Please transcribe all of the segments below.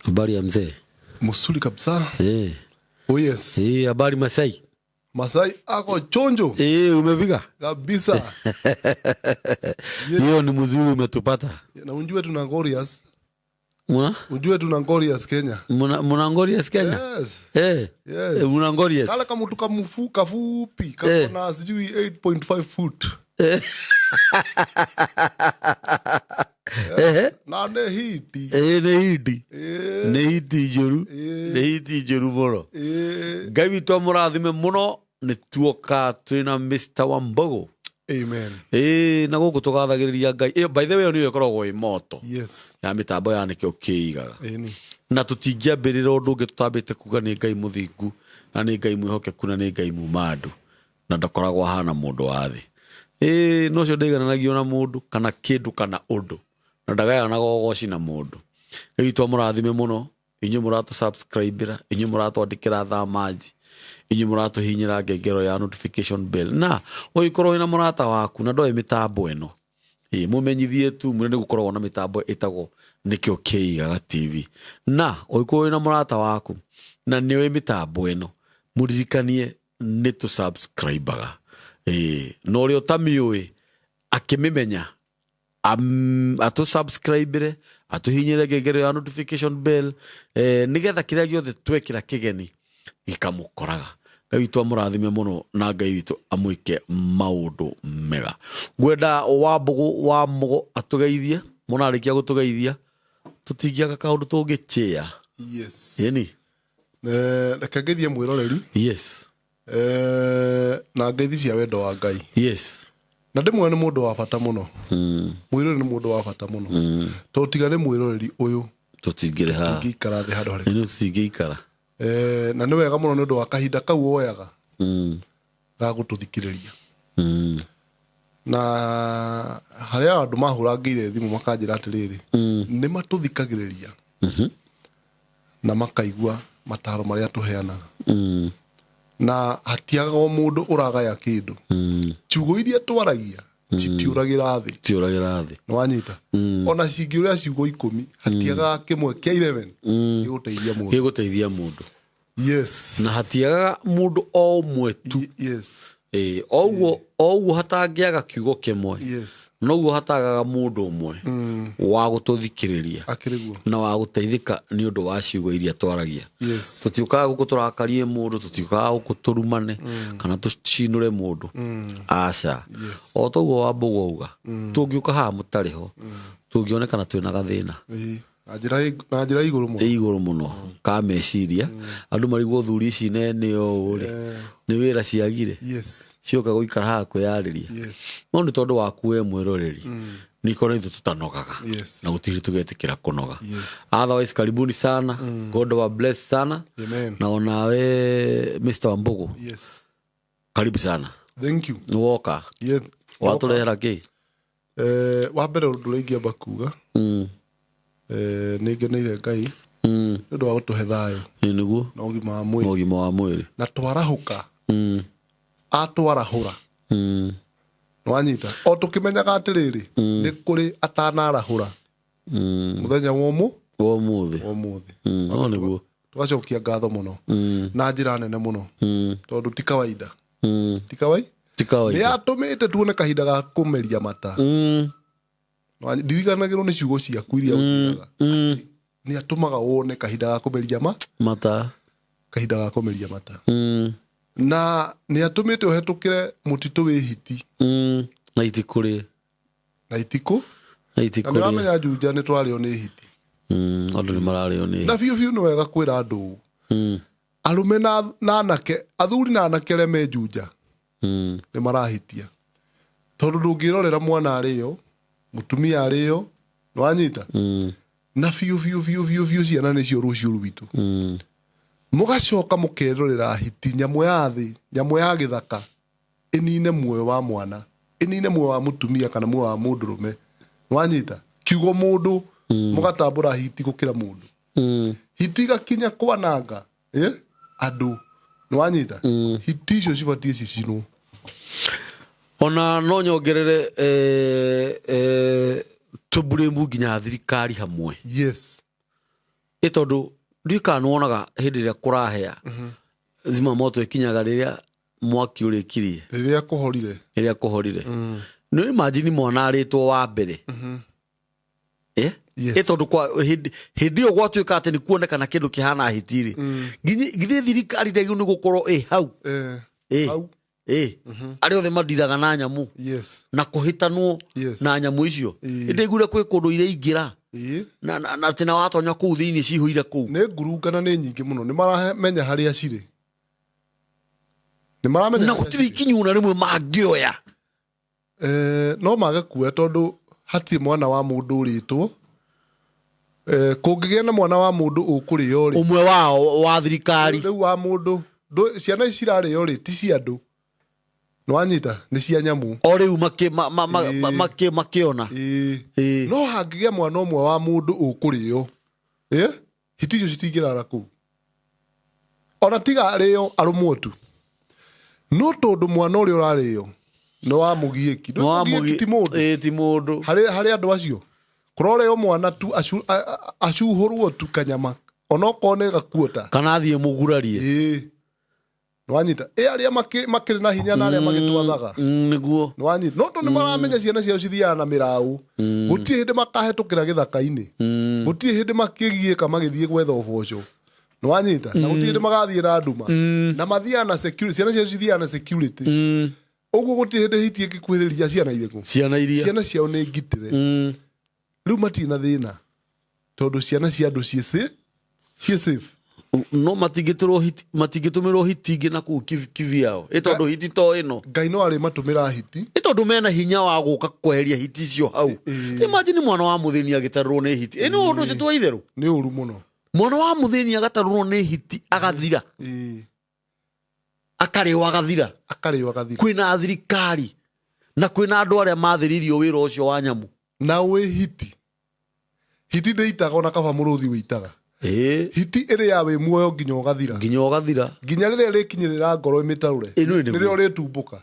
Habari ya mzee? Msuri kabisa. Oh yes. Habari Masai? Masai ako chonjo. Umepiga? Kabisa. Yes. Hiyo ni mzuri umetupata. Na unjue tuna Gorias. Muna? Unjue tuna Gorias Kenya. Muna Ngorias Kenya? Yes. Yes. Muna Ngorias. Kale kamutu kamufu kafupi kako na sijui 8.5 foot. Na nĩ hiti. Nĩ hiti. Nĩ hiti njũru. Nĩ hiti njũru mũno. Ngai witũ amũrathime mũno nĩ tuoka twĩna Mr. Wambogo. Amen. Na gũkũ tũgathagĩrĩria Ngai. By the way ĩyo nĩyo ĩkoragwo ĩ moto. Yes. Ya mĩtambo ya nĩkĩo kĩigaga. Ĩni. Na tũtingĩambĩrĩra ũndũ ũngĩ tũtambĩte kuga nĩ Ngai mũthingu na nĩ Ngai mwĩhokeku na nĩ Ngai muma andũ na ndakoragwo ahana mũndũ wa thĩ. No ũcio ndaigananagio na mũndũ kana kĩndũ kana ũndũ na ndagayanaga ũgoci na mũndũ. Ngai witũ amũrathime mũno, inyuĩ mũratũ subscribe-ĩra, inyuĩ mũratwandĩkĩra thaa manji, inyuĩ mũratũhinyĩra ngengero ya notification bell. Na ũngĩkorwo wĩna mũrata waku na ndoĩ mĩtambo ĩno, mũmenyithie tu mwĩre nĩ gũkoragwo na mĩtambo ĩtagwo nĩkĩo kĩigaga TV. Na ũngĩkorwo wĩna mũrata waku na nĩoĩ mĩtambo ĩno, mũririkanie nĩ tũ-subscribe-aga. Na ũrĩa ũtamĩũĩ akĩmĩmenya atũ-subscribe-ĩre, atũhinyĩre ngengere ya notification bell, nĩgetha kĩrĩa gĩothe twekĩra kĩgeni gĩkamũkoraga. Ngai witũ amũrathime mũno na Ngai witũ amwĩke maũndũ mega. Ngwenda Wambũgũ wa Mũgo atũgeithie, mũno arĩkia gũtũgeithia tũtingĩaga kaũndũ tũngĩchĩa. Yes. Yeni? Reke ngeithie mwĩroreri. Yes. Na ngeithi cia wendo wa Ngai. Yes. Na ndĩmwone nĩ mũndũ wa bata mũno. Mwĩroreri nĩ mũndũ wa bata mũno. Tondũ tiga nĩ mwĩroreri ũyũ tũtingĩrĩ haha. Tũtingĩikara thĩ handũ harĩ. Nĩ tũtingĩikara. Na nĩ wega mũno nĩ ũndũ wa kahinda kau woyaga ga gũtũthikĩrĩria. Na harĩa andũ mahũrangĩire thimũ makanjĩra atĩrĩrĩ, nĩ matũthikagĩrĩria na makaigua mataro marĩa tũheanaga. Na hatiagaga o mũndũ ũragaya kĩndũ. Ciugo iria twaragia citiũragĩra thĩ. Citiũragĩra thĩ. Nĩ wanyita? Ona cingĩũrĩra ciugo 10, hatiagaga kĩmwe kĩa 11 gĩgũteithia mũndũ. Gĩgũteithia mũndũ. Yes. Na hatiagaga mũndũ o ũmwe tu. Yes. O ũguo hatangĩaga kiugo kĩmwe. Yes. Noguo hatagaga mũndũ ũmwe wa gũtũthikĩrĩria. Akĩrĩ guo. Na wa gũteithĩka nĩ ũndũ wa ciugo iria twaragia. Yes. Tũtiũkaga gũkũ tũrakarie mũndũ, tũtiũkaga gũkũ tũrumane, kana tũcinũre mũndũ. Aca. Yes. O toguo Wambũgũ auga, tũngĩũka haha mũtarĩ ho, tũngĩonekana twĩna gathĩna. Na njĩra igũrũ mũno. Igũrũ mũno ka meciria. Andũ marigwo thuri ici nene ũũ rĩ, nĩ wĩra ciagire. Yes. Cioka gũikara haha kwĩyarĩria. Yes. No nĩ tondũ waku we mwĩroreri, nĩ ikorwo ithuĩ tũtanogaga. Yes. Na gũtirĩ tũgetĩkĩra kũnoga. Yes. Otherwise, karibuni sana. God wa bless sana. Amen. Na onawe Mr. Wambugu. Yes. Karibu sana. Thank you. Nĩ woka. Yes. Watũrehera kĩ? Wa mbere ũndũ ũrĩa ingĩamba kuga, nĩ ngeneire Ngai nĩ ũndũ wa gũtũhe thayũ. Nĩguo. Na ũgima wa mwĩrĩ. Na ũgima wa mwĩrĩ. Na twarahũka. Atwarahũra. Nĩwanyita? O tũkĩmenyaga atĩrĩrĩ, nĩ kũrĩ atanarahũra. Mũthenya wa ũmũ? Wa ũmũthĩ. Wa ũmũthĩ. No nĩguo. Tũgacokia ngatho mũno. Na njĩra nene mũno. Tondũ ti kawaida. Ti Ti kawaida. Nĩ atũmĩte tuone kahinda ga kũmeria mata. Ndiriganagĩrwo nĩ ciugo ciaku iria ũnjĩraga. Nĩ atũmaga wone kahinda ga kũmeria mata. Kahinda ga kũmeria mata. Na nĩ atũmĩte ũhetũkĩre mũtitũ wĩ hiti. Na itikũrĩ. Na itikũ. Na itikũrĩ. Na nĩũramenya Juja nĩ twarĩo nĩ hiti. Andũ nĩ mararĩo nĩ Na biũ biũ nĩ wega kwĩra andũ ũũ. Arũme na anake, athuri na anake arĩa me Juja. Nĩ marahitia. Tondũ ndũngĩrorera mwana arĩo, mũtumia arĩo, nĩwanyita? Na biũ biũ biũ biũ biũ ciana nĩcio rũciũ rwitũ. Mũgacoka mũkerorera hiti, nyamũ ya thĩ, nyamũ ya gĩthaka, ĩnine muoyo wa mwana, ĩnine muoyo wa mũtumia kana muoyo wa mũndũrũme. Nĩwanyita? Kiugo mũndũ, mũgatambũra hiti gũkĩra mũndũ. Hiti igakinya kwananga, andũ. Nĩwanyita? Hiti icio cibatiĩ cicinwo. Ona no nyongerere, tũburĩmu nginya thirikari hamwe. Yes. Ĩ tondũ ndiũĩ kana nĩwonaga hĩndĩ ĩrĩa kũrahĩa zima moto ĩkinyaga rĩrĩa mwaki ũrĩkirie. Rĩrĩa kũhorire. Rĩrĩa kũhorire. Nĩ imagine mwana arĩtwo wa mbere. Eh? Yes. Ĩ tondũ kwa hĩndĩ hĩndĩ ĩyo gwatuĩka atĩ nĩ kuonekana kĩndũ kĩhana hiti rĩ, githĩ thirikari ndagĩrĩirwo nĩ gũkorwo ĩ hau? Eh, Ĩ. hau. Ĩ. Arĩa othe mandiraga na nyamũ na kũhĩtanwo na nyamũ icio. Ĩndĩ kwĩ kũndũ iraingĩra na atĩ na watonya kũu thĩinĩ cihũire kũu. Nĩ ngurungana nĩ nyingĩ mũno, nĩ maramenya harĩa cirĩ, nĩ maramenya Na harĩa gũtirĩ cirĩ. ikinyũ na rĩmwe mangĩoya. Eh, no mage kuoya tondũ hatirĩ mwana wa mũndũ ũrĩtwo. Eh, kũngĩgĩa na mwana wa mũndũ ũkũrĩo rĩ, Ũmwe wao wa thirikari. Rĩu wa mũndũ ciana ici cirarĩo rĩ, ti cia andũ, nĩwanyita, nĩ cia nyamũ. O rĩu makĩona. No hangĩgĩa mwana ũmwe wa mũndũ ũkũrĩo, hiti icio citingĩrara kũu, ona tiga arĩo arũmwo tu. No tondũ mwana ũrĩa ũrarĩo nĩ wa mũgiĩki. Nĩ wa Mũgiĩki ti mũndũ. Ĩ, ti mũndũ. Harĩ andũ acio kũroreo mwana tu acuhũrwo tu kanyama onokorwo nĩ gakuota. Kana athiĩ mũgurarie. Ĩĩ, nĩwanyita, ĩ arĩa makĩrĩ na hinya na arĩa magĩtwathaga. Nĩguo. Nĩwanyita, no tondũ nĩmaramenya ciana ciao cithiaga na mĩraũ, gũtirĩ hĩndĩ makahetũkĩra gĩthaka-inĩ, gũtirĩ hĩndĩ makĩgiĩka magĩthiĩ gwetha ũboco, nĩwanyita, na gũtirĩ hĩndĩ magathiĩ na nduma, na mathiaga na security, ciana ciao cithiaga na security. Ũguo gũtirĩ hĩndĩ hiti ĩngĩkuhĩrĩria ciana irĩkũ? Ciana iria. Ciana ciao nĩ ngitĩre. Rĩu matirĩ na thĩna tondũ ciana cia andũ ciĩ safe. No matingĩtũrwo hiti, matingĩtũmĩrwo hiti ingĩ na kũu kivyao, ĩ tondũ hiti to ĩno. Ngai no arĩmatũmĩra hiti. Ĩ tondũ mena hinya wa gũka kweheria hiti icio hau. Imagine mwana wa mũthĩni agĩtarũrwo nĩ hiti. Ĩ nĩ ũndũ ũcio ti wa itherũ? Nĩ ũru mũno. Mwana wa mũthĩni agatarũrwo nĩ hiti agathira. Akarĩo agathira. Akarĩo agathira. Kwĩna thirikari na kwĩna andũ arĩa mathĩrĩirio wĩra ũcio wa nyamũ. Na wĩ hiti, hiti ndĩitaga ona kaba mũrũthi wĩitaga. Hiti ĩrĩa wĩ muoyo nginya ũgathira. Nginya ũgathira. Nginya rĩrĩa rĩkinyĩrĩra ngoro ĩmĩtarũre. Ĩno nĩ Nĩrĩo rĩtumbũka.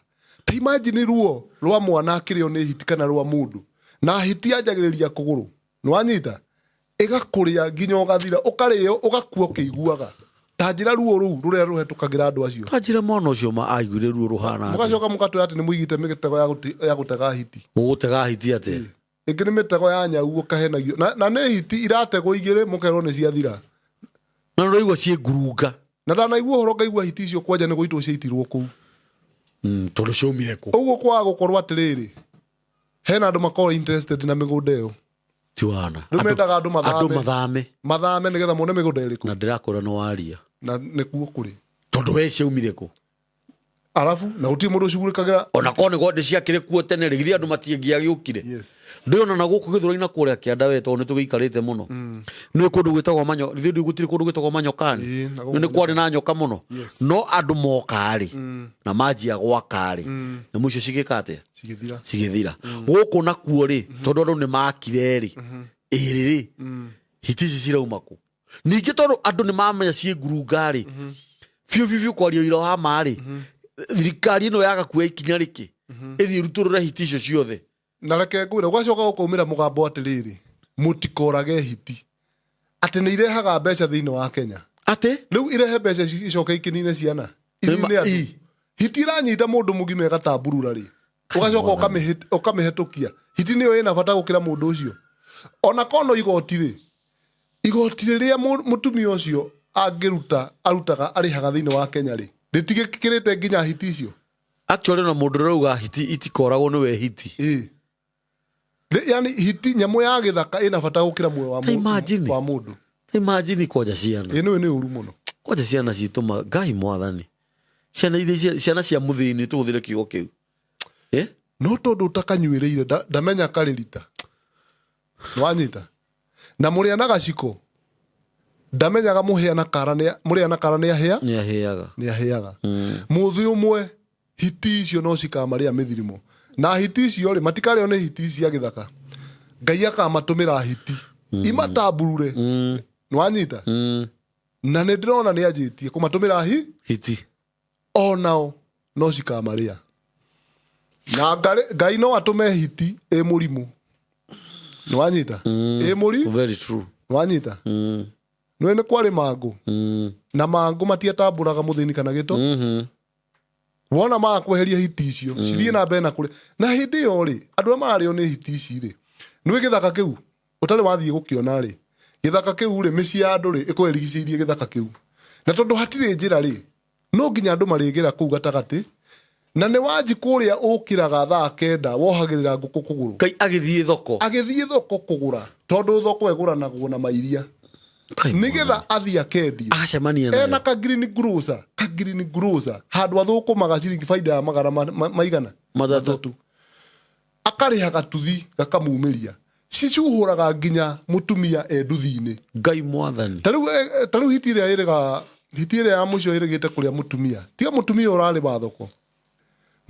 Ta imagine ruo rwa mwana akĩrĩo nĩ hiti kana rwa mũndũ, na hiti yanjagĩrĩria kũgũrũ, nĩwanyita, ĩgakũrĩa nginya ũgathira, ũkarĩo ũgakua ũkĩiguaga. Ta njĩra ruo rũu rũrĩa rũhetũkagĩra andũ acio. Ta njĩra mwana ũcio ma aiguire ruo rũhana atĩa. Mũgacoka mũgatwĩra atĩ nĩ mũigĩte mĩtego ya gũtega hiti. Mũgũtega hiti atĩa? Ĩngĩ nĩ mĩtego ya nyau ũkahenagio. Na nĩ hiti irategwo igĩrĩ mũkerwo nĩ ciathira. Na nĩũraigua ciĩ ngurunga. Na ndanaigua ũhoro ngaigua hiti icio kwanja nĩ gũitwo ciaitirwo kũu. Tondũ ciaumire kũ? Ũguo kwaga gũkorwo atĩrĩrĩ, hena andũ makoragwo interested na mĩgũnda ĩyo. Ti wana. Rĩu mendaga andũ mathame. Andũ mathame. Mathame nĩgetha mone mĩgũnda ĩrĩkũ. Na ndĩrakwĩra nĩ waria. Na nĩkuo kũrĩ. Tondũ we ciaumire kũ? Arabu, na gũtirĩ mũndũ ũcugurĩkagĩra. Ona korwo nĩ gwandĩ ciakĩrĩ kuo tene rĩ, githĩ andũ matingĩagĩũkire. Ndũĩ ona na gũkũ Gĩthũrai na kũrĩa kĩanda we, tondũ nĩ tũgĩikarĩte mũno. Nĩ kũndũ gwĩtagwo manyo, githĩ ndũĩ gũtirĩ kũndũ gwĩtagwo manyokani? Ĩĩ, na gũkũ Nĩ kwarĩ na nyoka mũno. No andũ moka rĩ, na manjia gwaka rĩ, nyamũ icio cigĩka atĩa? Cigĩthira. Cigĩthira. Gũkũ nakuo rĩ, tondũ andũ nĩ makire rĩ, ĩrĩ rĩ, hiti ici cirauma kũ? Ningĩ tondũ andũ nĩ mamenya ciĩ ngurunga rĩ, biũ biũ biũ kwaria ũira wa ma rĩ, thirikari ĩno yaga kuoya ikinya rĩkĩ, ĩthiĩ ĩrutũrũre hiti icio ciothe. Na reke ngwĩre, gwacoka gũkaumĩra mũgambo atĩrĩrĩ, mũtikorage hiti, atĩ nĩ irehaga mbeca thĩinĩ wa Kenya. Atĩ? Rĩu irehe mbeca ici icoke ikĩnine ciana. Nĩ ma- Inine andũ. ii. Hiti iranyita mũndũ mũgima ĩgatamburura rĩ, ũgacoka ũkamĩhetũkia. Hiti nĩyo ĩna bata gũkĩra mũndũ ũcio. Ona korwo no igoti rĩ, igoti rĩrĩa mũtumia ũcio angĩruta, arutaga, arĩhaga thĩinĩ wa Kenya rĩ, rĩtigĩkĩrĩte nginya hiti icio. Actually, ona mũndũ ũrauga hiti itikoragwo nĩwe hiti. Ĩĩ. Yani hiti nyamũ ya gĩthaka ĩna bata gũkĩra muoyo Ta imagine. wa mũndũ. Ta imagine kwanja ciana. Ĩĩ, nĩwe nĩ ũru mũno. Kwanja ciana citũ ma Ngai mwathani. Ciana iria ciana cia mũthĩni tũhũthĩre kiugo kĩu. No tondũ ũtakanyuĩrĩire, ndamenya karĩ rita. Nĩwanyita? Na mũrĩa na gaciko, ndamenyaga mũhĩa na kara nĩ, mũrĩa na kara nĩ ahĩa? Nĩ ahĩaga. Nĩ ahĩaga. Mũthĩ ũmwe hiti icio no cikamarĩa mĩthirimo. Na hiti icio rĩ, matikarĩo nĩ hiti cia gĩthaka. Ngai akamatũmĩra hiti. Imatamburure. Nĩwanyita? Na nĩ ndĩrona nĩ anjĩtie kũmatũmĩra Hiti. Onao no cikamarĩa. Na Ngai no atũme hiti ĩ mũrimũ. Nĩwanyita? Ĩ mũri? Very true. Nĩwanyita? Nĩwe nĩ kwarĩ mangũ. Na mangũ matiatambũraga mũthĩni kana gĩto. Wona makweheria hiti icio cithiĩ na mbere na kũrĩa. Na hĩndĩ ĩyo rĩ, andũ arĩa mararĩo nĩ hiti ici rĩ, nĩũĩ gĩthaka kĩu ũtarĩ wathiĩ gũkĩona rĩ, gĩthaka kĩu rĩ, mĩciĩ ya andũ rĩ, ĩkoragwo ĩrigicĩirie gĩthaka kĩu. Na tondũ hatirĩ njĩra rĩ, no nginya andũ marĩgera kũu gatagatĩ. Na nĩ Wanjikũ ũrĩa ũkĩraga thaa kenda wohagĩrĩra ngũkũ kũgũrũ. Ngai agĩthiĩ thoko. Agĩthiĩ thoko kũgũra, tondũ thoko ĩgũranagwo na mairia. Nĩgetha athiĩ akendie. Agacemania nayo. Ena ka green grocer, ka green grocer, handũ athũkũmaga ciringi baida ya magana maigana? Matatũ. Akarĩha gatuthi gakamumĩria. Cicuhũraga nginya mũtumia e nduthi-inĩ. Ngai mwathani. Ta rĩu ta rĩu hiti ĩrĩa ĩrĩga, hiti ĩrĩa ya mũico ĩrĩgĩte kũrĩa mũtumia. Tiga mũtumia ũrarĩ wa thoko.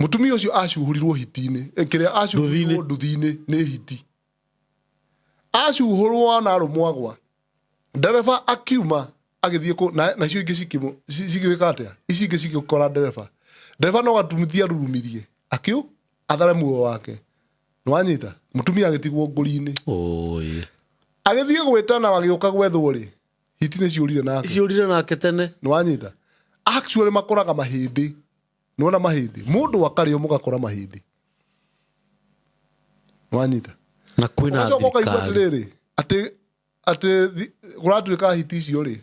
Mũtumia ũcio acuhũrirwo hiti-inĩ, kĩrĩa acuhũrirwo nduthi-inĩ nĩ hiti. Acuhũrwo ona arũmwo agwa. Ndereba akiuma agĩthiĩ kũ, na nacio ingĩ cikĩmũ, cigĩka atĩa? Ici ingĩ cigĩkora ndereba. Ndereba no gatumithia arurumirie. Akiu athare muoyo wake. Nĩwanyita? Mũtumia agĩtigwo ngũri-inĩ. Oi. Agĩthiĩ gwĩtana agĩũka gwethwo rĩ, hiti nĩ ciũrire nake. Ciũrire nake tene. Nĩwanyita? Actually makoraga mahĩndĩ. Nĩwona mahĩndĩ? Mũndũ akarĩo mũgakora mahĩndĩ. Nĩwanyita? Na kwĩna Ũgacoka ũkaigua thirikari. atĩrĩrĩ, atĩ atĩ kũratuĩka hiti icio rĩ,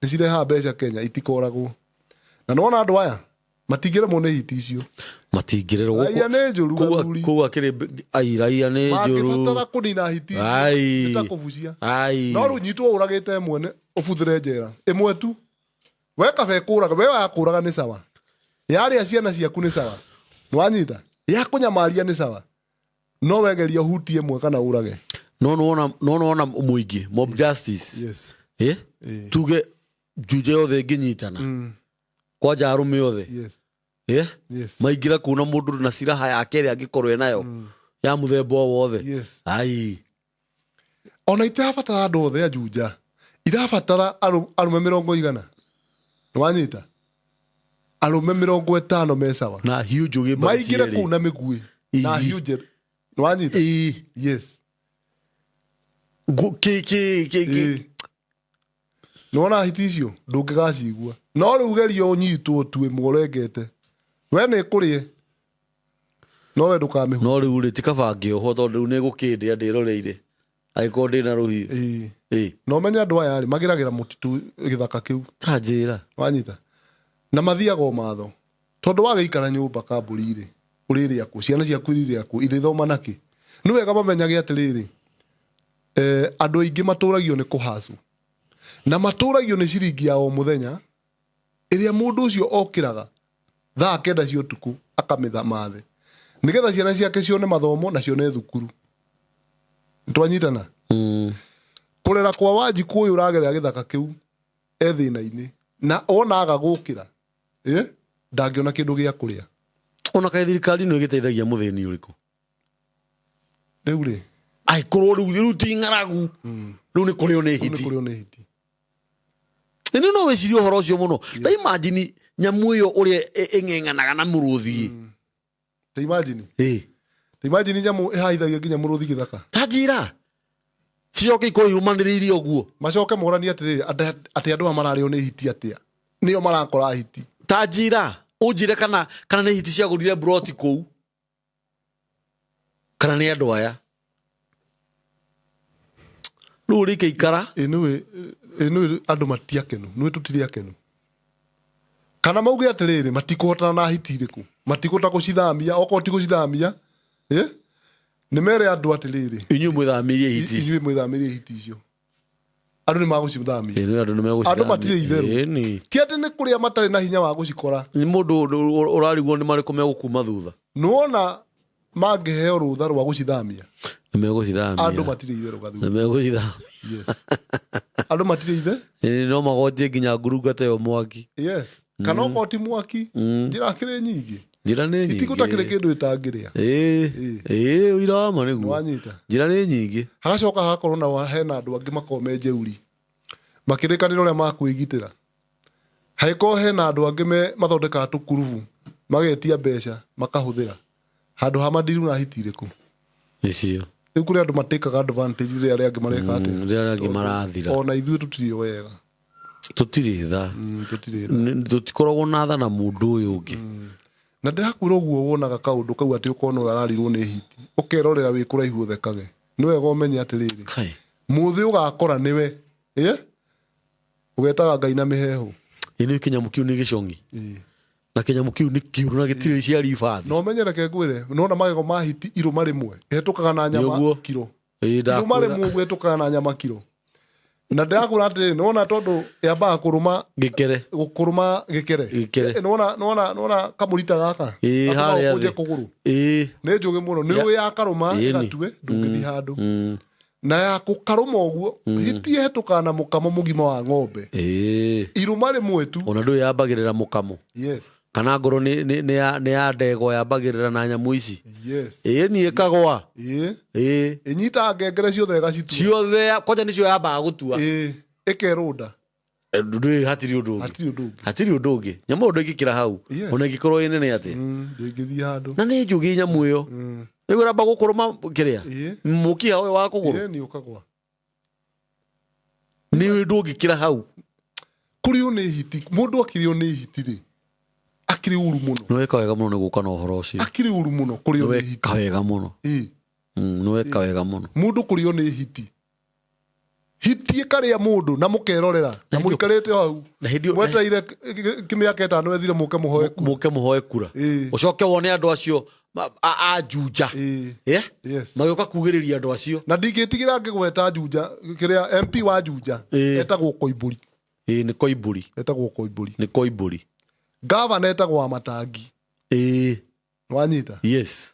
nĩ cirehaga mbeca Kenya, itikoragwo. Na nĩwona andũ aya matingĩremwo nĩ hiti icio. Matingĩrerwo. Raia nĩ njũru, athuri. Kũu akĩrĩ ai, raia nĩ njũru. Mangĩbatara kũnina hiti icio, Ai. nĩ ta kũbucia. Ai. No rĩu nyitwo ũragĩte ĩmwe nĩ ũbuthĩre njera. Ĩmwe tu. We kaba ĩkũraga, we yakũraga nĩ sawa. Yarĩa ciana ciaku nĩ sawa. Nĩwanyita? Yakũnyamaria nĩ sawa. No wegeria ũhutie ĩmwe kana ũrage. No nĩwona, no nĩwona mũingĩ, mob justice. Yes. Eh? Tuge njunje yothe ĩngĩnyitana. Kwanja arũme othe. Yes. Eh? Yes. Maingĩra kũu na mũndũ na siraha yake ĩrĩa angĩkorwo enayo. Ya mũthemba o wothe. Yes. Ai. Ona itirabatara andũ othe a Juja. Irabatara arũme mĩrongo igana. Nĩwanyita? Arũme mĩrongo ĩtano me sawa. Na hiũ njũgĩ mbarĩ Maingĩre cierĩ. kũu na mĩguĩ. Na Ii. hiũ njerũ. Nĩwanyita? Ii. Yes. Gu-, ki, ki, ki, ki. Ii. Nĩwona hiti icio? Ndũngĩgacigua. No rĩu geria ũnyitwo tu ĩmwe ũrengete. We nĩ ĩkũrĩe. No we ndũkamĩhu. No rĩu rĩ, ti kaba ngĩohwo tondũ rĩu nĩ gũkĩndĩa ndĩroreire. Angĩkorwo ndĩna rũhiũ. Ĩĩ. Ĩĩ. Na ũmenye andũ aya rĩ, magĩragĩra mũtitũ gĩthaka kĩu. Ta njĩra. Wanyita? Na mathiaga o matho. Tondũ wagĩikara nyũmba kambũri rĩ, ũrĩrĩa kũ? Ciana ciaku irĩrĩa kũ? Irĩthoma nakĩ? Nĩ wega mamenyage atĩrĩrĩ, andũ aingĩ matũragio nĩ kũhacũ. Na matũragio nĩ ciringi ya o mũthenya, ĩrĩa mũndũ ũcio okĩraga thaa kenda cia ũtukũ akamĩthamathe. Nĩgetha ciana ciake cione mathomo na cione thukuru. Nĩtwanyitana? Kũrera kwa Wanjikũ ũyũ ũragerera gĩthaka kĩu e thĩna-inĩ. Na ona aga gũkĩra, ndangĩona kĩndũ gĩa kũrĩa. Ona kaĩ thirikari ĩno ĩgĩteithagia mũthĩni ũrĩkũ? Rĩu rĩ? Angĩkorwo rĩu ti ng'aragu. Rĩu nĩ kũrĩo nĩ Rĩu nĩ hiti. kũrĩo nĩ hiti. Nĩ no wĩcirie ũhoro ũcio mũno. Ta imagine nyamũ ĩyo ũrĩa ĩng'eng'anaga na mũrũthi. Ta imagine. Ĩ. Ta imagine nyamũ ĩhaithagia nginya mũrũthi gĩthaka. Ta njĩra. Cicoke ikorwo irũmanĩrĩirie ũguo. Macoke moranie atĩrĩrĩ, atĩ andũ aya mararĩo nĩ hiti atĩa? Nĩo marakora hiti. Ta njĩra, ũnjĩre kana nĩ hiti ciagũrire broti kũu. Kana nĩ andũ aya. Rĩu rĩkĩikara. Ĩ nĩũĩ andũ matiakenu, nĩũĩ tũtirĩ akenu. Kana mauge atĩrĩrĩ, matikũhotana na hiti irĩkũ, matikũhota gũcithamia, okorwo ti gũcithamia, nĩ mere andũ atĩrĩrĩ, Inyuĩ mwĩthamirie hiti. Inyuĩ mwĩthamirie hiti icio. Andũ nĩ magũcithamia. Ĩ, nĩ andũ nĩ megũcithamia. Andũ matirĩ itherũ. Ĩ, nĩ. Ti atĩ nĩ kũrĩa matarĩ na hinya wa gũcikora. Nĩ mũndũ ũrarigwo nĩ marĩkũ megũkuma thutha. Nĩwona mangĩheo rũtha rwa gũcithamia. Nĩ megũcithamia. Andũ matirĩ itherũ gathuri. Nĩ megũcithamia. Yes. Andũ matirĩ ithe. Ĩ, no magonjie nginya ngurunga ta ĩyo mwaki. Yes. Kana okorwo ti mwaki, njĩra kĩrĩ nyingĩ. Njĩra nĩ nyingĩ. Itigũta kĩrĩ kĩndũ ĩtangĩrĩa. Ĩ, ĩ, ũira wa ma nĩguo. Nĩwanyita. Njĩra nĩ nyingĩ. Hagacoka hagakorwo na hena andũ angĩ makoragwo me njeuri. Makĩrĩkanĩra ũrĩa makwĩgitĩra. Hangĩkorwo hena andũ angĩ mathondekaga tũkurubu, magetia mbeca, makahũthĩra. Handũ ha mandiru na hiti irĩkũ? Icio. Rĩu kũrĩ andũ matĩkaga advantage rĩrĩa arĩa angĩ mareka atĩa. Rĩrĩa arĩa angĩ marathira. Ona ithuĩ tũtirĩ wega. Tũtirĩ tha. Tũtirĩ tha. Tũtikoragwo na tha na mũndũ ũyũ ũngĩ. Na ndĩrakwĩra ũguo wonaga kaũndũ kau atĩ ũkona ũyũ ararirwo nĩ hiti ũkerorera wĩ kũraihu ũthekage. Nĩ wega ũmenye atĩrĩrĩ, Kai. mũthĩ ũgakora nĩwe ĩ ũgetaga Ngai na mĩheehũ. Ĩ nĩ kĩnyamũ kĩu nĩ gĩcong'i. Ĩ. Na kĩnyamũ kĩu nĩ kĩũru na gĩtirĩ cia ribathi. Na ũmenye reke ngwĩre, nona magego ma hiti irũma rĩmwe ĩhetũkaga na nyama Nĩũguo. kiro. Ĩ Irũma ndakwĩra. rĩmwe ũguo ĩhetũkaga na nyama kiro. Na ndĩrakwĩra atĩrĩrĩ, nĩwona tondũ yambaga kũrũma Gĩkere. gũkũrũma gĩkere. Gĩkere. Nĩwona nĩwona nĩwona kamũrita gaka. Ĩ Gatũmaga harĩa ũkũnje thĩ. kũgũrũ. Ĩ. Nĩ njũgĩ mũno. Nĩ ũĩ yakarũma Ĩni. ĩgatue ndũngĩthiĩ handũ. Na ya kũkarũma ũguo hiti ĩhetũkaga na mũkamo mũgima wa ng'ombe. Ĩ. Irũma rĩmwe tu. Ona ndũĩ yambagĩrĩra mũkamo. Yes. Kana ngorwo nĩ ya ndegwa yambagĩrĩra na nyamũ ici. Yes. Ĩ niĩ ĩkagwa. Ĩ. Ĩ. Ĩnyitaga ngengere ciothe ĩgacitua. Ciothe kwanja nĩcio yambaga gũtua. Ĩ. Ĩkerũnda. Ndũĩ hatirĩ ũndũ ũngĩ. Hatirĩ ũndũ ũngĩ. Hatirĩ ũndũ ũngĩ. Nyamũ ĩyo ndũngĩkĩra hau. Yes. Ona ĩngĩkorwo ĩ nene atĩa. Ndĩngĩthiĩ handũ. Na nĩ njũgĩ nyamũ ĩyo. Rĩu ĩramba gũkũrũma kĩrĩa. Ĩ. Mũkiha ũyũ wa kũgũrũ. Ĩ nĩ ũkagwa. Nĩ ndũngĩkĩra hau. Kũrĩo nĩ hiti. Mũndũ akĩrĩo nĩ hiti rĩ. Akĩrĩ ũru mũno. Nĩ weka wega mũno nĩ gũka na ũhoro ũcio. Akĩrĩ ũru mũno kũrĩo Nĩ nĩ hiti. weka wega mũno. Ĩ. Nĩ weka wega mũno. Mũndũ kũrĩo nĩ hiti. Hiti ĩkarĩa mũndũ na mũkerorera na mũikarĩte o hau. Na hĩndĩ ĩyo- Mwetereire kĩmĩaka ĩtano ĩthire mũke mũhoe kura. Mũke mũhoe kura. Ĩ. Ũcoke wone andũ acio a Juja. Ĩ. Eh? Yes. Magĩũka kugĩrĩria andũ acio. Na ndingĩtigĩra ngĩgweta Juja kĩrĩa MP wa Juja Ĩ. etagwo Koimbũri. Ĩ nĩ Koimbũri. Etagwo Koimbũri. Nĩ Koimbũri. Gavana etagwo Wamatangi. Ĩ. Wanyita. Yes.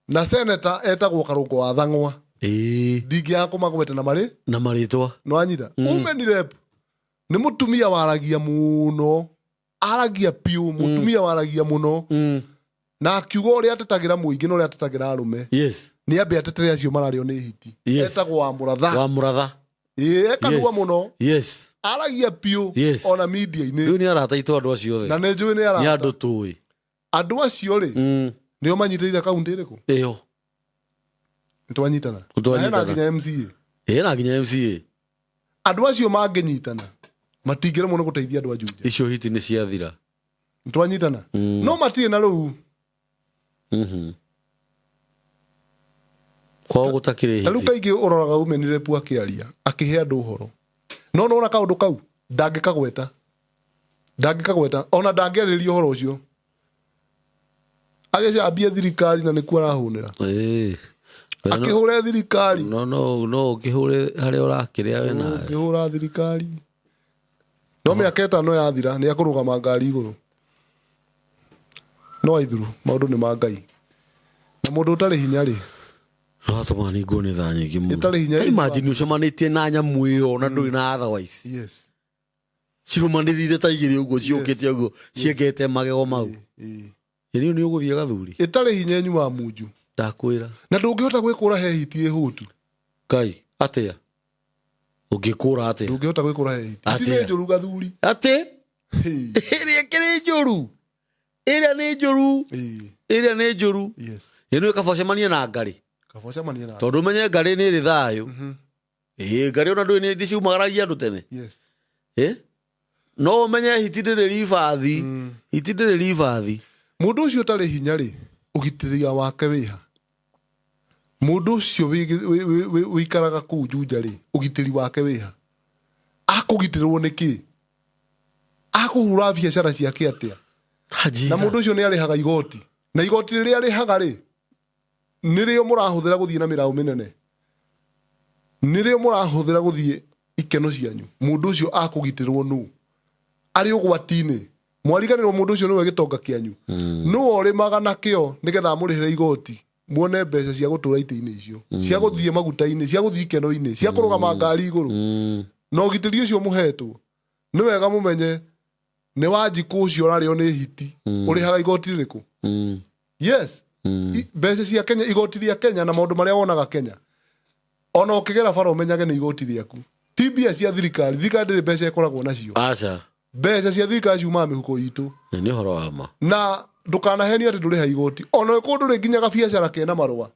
Na seneta etagwo Karũngo wa Thang'wa. Ĩ. Ndingĩaga kũmagweta na marĩ Na marĩtwa. nĩwanyita. Women rep nĩ mũtumia waragia mũno. Aragia piũ, mũtumia waragia mũno. Na akiuga ũrĩa atetagĩra mũingĩ na ũrĩa atetagĩra arũme. Yes. Nĩ ambe atetere acio mararĩo nĩ hiti. Yes. Etagwo wa Mũratha. Wa Mũratha. Ĩ, ekanua Yes. mũno. Yes. Aragia piũ Yes. ona media-inĩ. Rĩu nĩ arata aitũ andũ acio othe. Na nĩ njũĩ nĩ Nĩ arata. andũ tũĩ. Andũ acio rĩ, nĩo manyitĩrĩire kaunti ĩrĩkũ? Ĩyo. Nĩtwanyitana. Nĩtwanyitana. Na hena nginya MCA. Ĩ na nginya MCA. Andũ acio mangĩnyitana matingĩremwo nĩ gũteithia andũ a Juja. Icio hiti nĩ ciathira. Nĩtwanyitana. No matirĩ na rũu. Kwao gũtakĩrĩ Ta rĩu hiti. kaingĩ ũroraga women rep akĩaria akĩhe andũ ũhoro. No nĩwona kaũndũ kau ndangĩkagweta. Ndangĩkagweta ona ndangĩarĩrĩria ũhoro ũcio. Agĩcambia thirikari na nĩkuo arahũnĩra. Ĩ. Akĩhũre thirikari. No no no ũkĩhũre harĩa ũrakĩrĩa we nawe. Ũngĩhũra thirikari. No mĩaka ĩtano yathira nĩ akũrũgama ngari igũrũ. No aithuru maũndũ nĩ ma Ngai. Na mũndũ ũtarĩ hinya rĩ, No atũma ningwo nĩ tha nyingĩ mũno. Ĩtarĩ hinya Imagine ũcemanĩtie na nyamũ ĩyo na ndũrĩ na otherwise. yes. Cirũmanĩrĩire ta igĩrĩ ũguo ciũkĩte ũguo ciengete magego mau. Ĩ. Ĩ nĩ ũgũthiĩ gathuri. Ĩtarĩ hinya ĩnyuaga munju. Ndakwĩra. Na ndũngĩhota gwĩkũra he hiti ĩhũtu. Ngai atĩa? Ũngĩkũra atĩa? Ndũngĩhota gwĩkũra he hiti. Hiti Atĩa? nĩ njũru gathuri. Atĩ? Ĩ. Ĩrĩa ĩkĩrĩ njũru. Ĩrĩa nĩ njũru. Ĩ. Ĩrĩa nĩ njũru. Yes. Ĩ nĩ kaba ũcemanie na ngarĩ. Kaba ũcemanie na. Tondũ ũmenye ngarĩ nĩ ĩrĩ thayũ. Ĩ ngarĩ ona ndũĩ nĩ ciumagaragia andũ tene. Yes. Ĩ? No ũmenye hiti ndĩrĩ ribathi. Hiti ndĩrĩ ribathi. Mũndũ ũcio ũtarĩ hinya rĩ, ũgitĩria wake wĩha. Mũndũ ũcio wĩikaraga kũu Juja rĩ, ũgitĩri wake wĩha. Akũgitĩrwo nĩkĩ? Akũhũra biacara ciake atĩa? Na mũndũ ũcio nĩ arĩhaga igoti. Na igoti rĩrĩa arĩhaga rĩ, nĩrĩo mũrahũthĩra gũthiĩ na mĩraũ mĩnene. Nĩrĩo mũrahũthĩra gũthiĩ ikeno cianyu. Mũndũ ũcio akũgitĩrwo nũ? Arĩ ũgwati-inĩ. Mwariganĩrwo mũndũ ũcio nĩwe gĩtonga kĩanyu. Nĩwe ũrĩmaga nakĩo nĩgetha amũrĩhĩre igoti. Muone mbeca cia gũtũra itĩ-inĩ icio, cia gũthiĩ maguta-inĩ, cia gũthiĩ ikeno-inĩ, cia kũrũgama ngari igũrũ. Na ũgitĩri ũcio mũhetwo, nĩ wega mũmenye nĩ Wanjikũ ũcio ũrarĩo nĩ hiti. Ũrĩhaga igoti rĩrĩkũ? Yes. Mbeca cia Kenya, igoti rĩa Kenya na maũndũ marĩa wonaga Kenya. Ona ũkĩgera bara ũmenyage nĩ igoti rĩaku. Ti mbia cia thirikari, thirikari ndĩrĩ mbeca ĩkoragwo nacio. Aca. Mbeca cia thirikari ciumaga mĩhuko itũ. Nĩ ũhoro wa ma. Na ndũkanahenio atĩ ndũrĩha igoti. Ona ũngĩkorwo ndũrĩ nginya gabiacara kena marũa.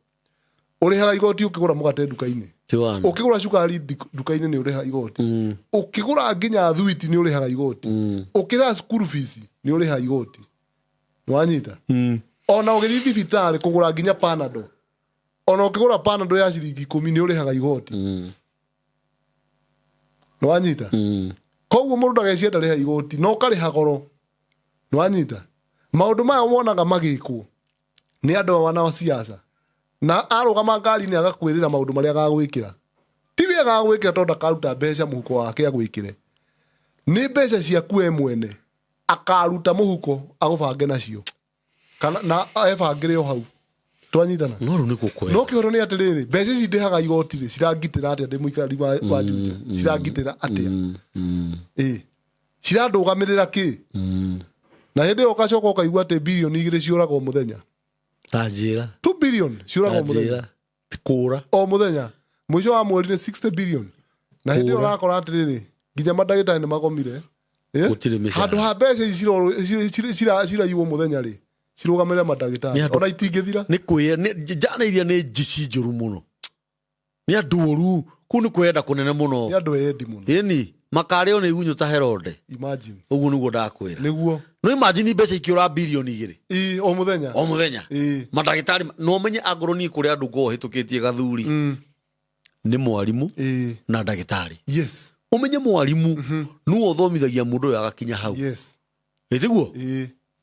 Ũrĩhaga igoti ũkĩgũra mũgate nduka-inĩ. Tiwana. Ũkĩgũra cukari nduka-inĩ nĩ ũrĩhaga igoti. Ũkĩgũra nginya thwiti nĩ ũrĩhaga igoti. Ũkĩrĩha cukuru fees nĩ ũrĩhaga igoti. Nĩwanyita? Ona ũgĩthiĩ thibitarĩ kũgũra nginya Panadol, ona ũkĩgũra Panadol ya ciringi 10 nĩ ũrĩhaga igoti. Nĩwanyita? Koguo mũndũ ndageciria ndarĩha igoti, no ũkarĩha goro. Nĩwanyita? Maũndũ maya wonaga magĩkwo nĩ andũ aya wana siasa, na arũgama ngari-inĩ agakwĩrĩra maũndũ marĩa agagwĩkĩra, ti we agagwĩkĩra, tondũ ndakaruta mbeca mũhuko wake agwĩkĩre, nĩ mbeca ciaku we mwene akaruta mũhuko agũbange nacio, kana na ebangĩre o hau. Twanyitana? No rĩu nĩ gũkwenda. No kĩhoro nĩ atĩrĩrĩ, mbeca ici ndĩhaga igoti rĩ, cirangitĩra atĩa ndĩ mũikari wa Juja? Cirangitĩra atĩa? Ĩ cirandũgamĩrĩra kĩ? Na hĩndĩ ĩyo ũgacoka ũkaigua atĩ 2 birioni ciũraga o mũthenya. Ta njĩra. 2 billion ciũraga o Ta mũthenya. njĩra. Ti kũra. O mũthenya, mũico wa mweri nĩ 60 billion. Na hĩndĩ ĩyo Kũra. ũrakora atĩrĩrĩ, nginya mandagĩtarĩ nĩ magomire. Eh? Gũtirĩ mĩcara. Handũ ha mbeca ici ciraiywo mũthenya rĩ, cirũgamĩrĩre Nĩ mandagĩtarĩ, andũ- ona itingĩthira. Nĩ kwĩya njana iria nĩ njici njũru mũno, nĩ andũ oru kũu, nĩ kwenda kũnene mũno. Nĩ andũ endi mũno. Ĩni makarĩo nĩ igunyũ ta Herode. Imagine. Ũguo nĩguo ndakwĩra. Nĩguo. No imagine mbeca ikĩũra 2 birioni Ĩ, o mũthenya. O mũthenya. Mandagĩtarĩ, no ũmenye angorwo niĩ kũrĩa andũ ngoragwo hĩtũkĩtie gathuri nĩ mwarimũ na ndagĩtarĩ. Ũmenye mwarimũ nĩwe ũthomithagia mũndũ ũyũ agakinya hau. Ĩtiguo?